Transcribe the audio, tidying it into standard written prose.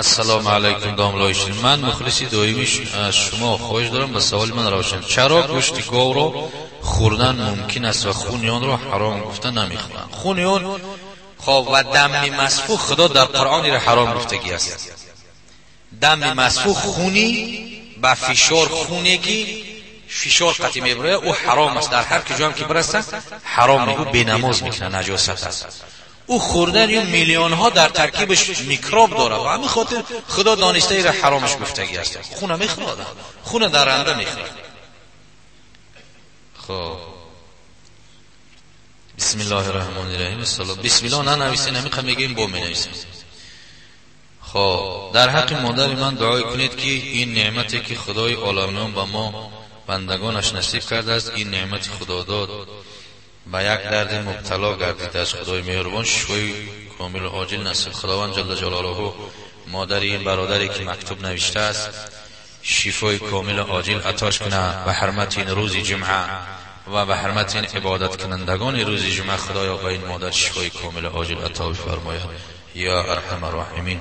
Ассалому алайкум, домлои ширин. Ман мухлиси доимии шумо, хоҳиш дорам, ба саволи ман равшан. Чаро гӯшти говро хӯрдан мумкин аст ва хуни онро ҳаром гуфта намехӯранд? Хуни он хоб ва дами масфух Худо дар Қуръон иро ҳаром гуфтагӣ аст. Дами масфух, хуни ба фишор, хуне ки фишор қатъи мебарояд, ӯ ҳаром аст. Дар ҳар куҷоам ки бираса, ҳаром, ӯ бенамоз мекунад, наҷосат аст. Ӯ хӯрдани ӯ миллионҳо дар таркибаш микроб дорад. Ба ҳамин хотир Худо дониста иро ҳаромаш гуфтагӣ аст. Хуна мехӯрад, хуна даранда мехӯрад. Хоб, бисмиллоҳи раҳмони раҳим. Бисмиллоҳ нанависен, ҳамин мегӯем, бо менависем. Хоб, дар ҳаққи модари ман дуое кунед, ки ин неъмате ки Худои оламиён ба мо бандагонаш насиб кардааст, ин неъмати худодод, ба як дарди мубтало гардидааст. Худои меҳрубон шифои комилу оҷил насиб. Худованд ҷалла ҷалолуҳу модари ин бародаре ки мактуб навиштааст, шифои комилу оҷил атош кунад. Ба ҳурмати ин рӯзи ҷумъа ва ба ҳурмати ин ибодаткунандагони рӯзи ҷумъа, Худоё, ба ин модар шифои комилу оҷил ато бифармояд. Ё арҳама роҳимин.